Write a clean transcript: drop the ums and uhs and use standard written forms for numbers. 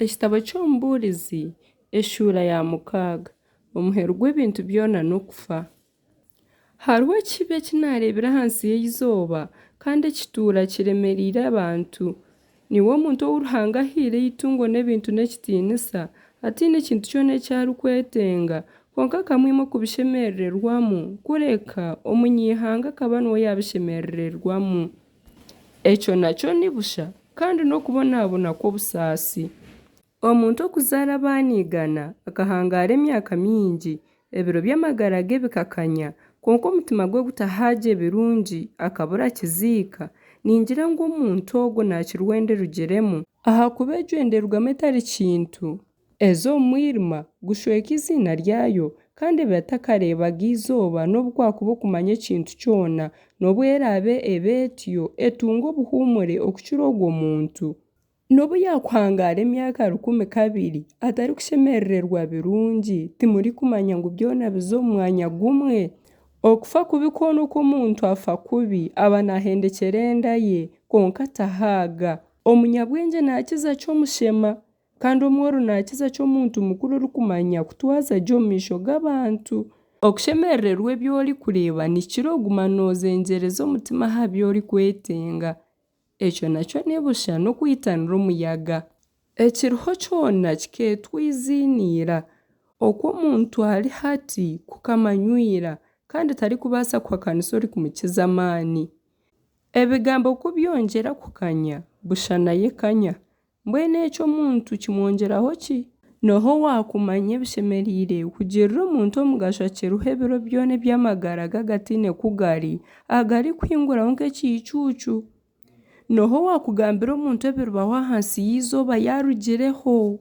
Ekitabo ky'Omubuurizi eshuura ya mukaaga. Omuheru gw'ebintu byona n'okufa. Hariho ekibi eki naareebire ahansi y'eizooba, kandi ekituura kiremereire abantu. Niiwe omuntu ou Ruhanga ahaire eitungo n'ebintu n'ekitiinisa, ataine kintu kyona eki arikwetenga, kwonka akamwima okubishemerererwamu, kureka omunyaihanga akaba niwe yaabishemerererwamu. Ekyo nakyo ni busha, kandi n'okubonabona kw'obusaasi. Omuntu okuzaara abaana igana, akahangaara emyaka mingi, ebiro by'amagara ge bikakanya, kwonka omutima gwe gutahaagye birungi, akabura kiziika, ningira ngu omuntu ogwo naakirwa enda erugiremu. Ahakuba egyo enda erugamu etari kintu, eza omu mwirima, gushweka eiziina ryayo, kandi eba etakareebaga izooba nobu kwakuba okumanya ekintu kyona, nobu eraabe eba etyo, etunga obuhuumure okukira ogwo muntu. Nobu yaakuhangaara emyaka rukumi kabiri atarikushemerererwa birungi, timurikumanya ngu byona biza omu mwanya gumwe? Okufa kubi kwona okw'omuntu afa kubi, aba naahendekyera enda ye, kwonka tahaaga. Omunyabwengye naakiza ki omushema, kandi omworo naakiza ki omuntu mukuru orikumanya kutwaza gye omu maisho g'abantu? Okushemerererwa ebi orikureeba nikikira okuguma noozengyereza omutima aha bi orikwetenga. Ekyo nakyo ni busha n'okwitanira omuyaga. Ekiriho kyona kikeetwa eiziina ira. Oku omuntu ari hati kukamanywa ira, kandi tarikubaasa kuhakanisa orikumukiza amaani. Ebigambo ku byongyera kukanya, busha nayo ekanya. Mbwenu ekyo omuntu kimwongyeraho ki? N'oha owaakumanya ebishemereire kugirira omuntu omugasho akiriho ebiro byona eby'amagara ge agataine ku gari, agarikuhinguraho nk'ekiicuucu? N'oha owaakugambira omuntu ebiribaho ahansi y'eizooba yaarugireho?